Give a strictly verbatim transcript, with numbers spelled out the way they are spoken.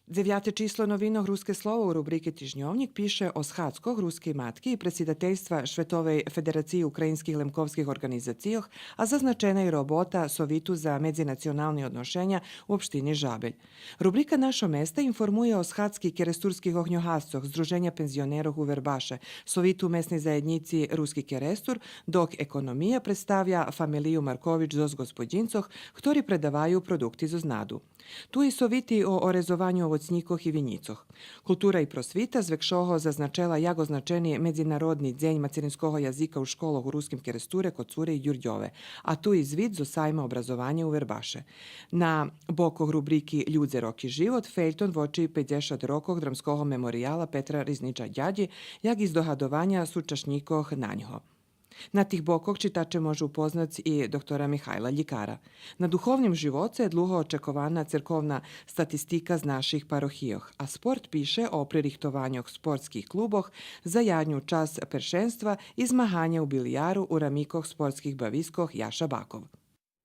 Дзевяте число новинох Руске слово у рубрики Тижньовнїк пише о схадзкох Рускей матки и предсидательства Шветовей федерациї українских лемковских орґанизацийох, а зазначена и робота Совиту за медзинационални одношеня у општини Жабель. Рубрика Нашо места информує о схадзки керестурских огньогасцох Здруженя пензионерох у Вербаше, Совиту месней заєднїци Руски Керестур, док Економия представя фамелию Маркович зоз Господїнцох, хтори предаваю продукти зоз Наду. Ту и совити о орезованю овоцнїкох и винїцох. Култура и просвита звекшого зазначела як означени Медзинародни дзень мацеринского язика у школох у Руским Керестуре, Коцуре и Дюрдьове, а ту и звит зоз сайма образованя у Вербаше. На бокох рубрики Людзе, роки, живот фельтон вочи пейдзешат рокох Драмского меморияла Петра Ризнича Дядї, як и здогадованя сучашнїкох на нього. На тих бокох читаче можу упознац и доктора Михайла Лїкара. На духовним живоце длуго очекована церковна статистика з наших парохийох, а Спорт пише о пририхтованьох спортских клубох за ядню часц першенства и змаганя у биляру у рамикох спортских бавискох Яша Баков.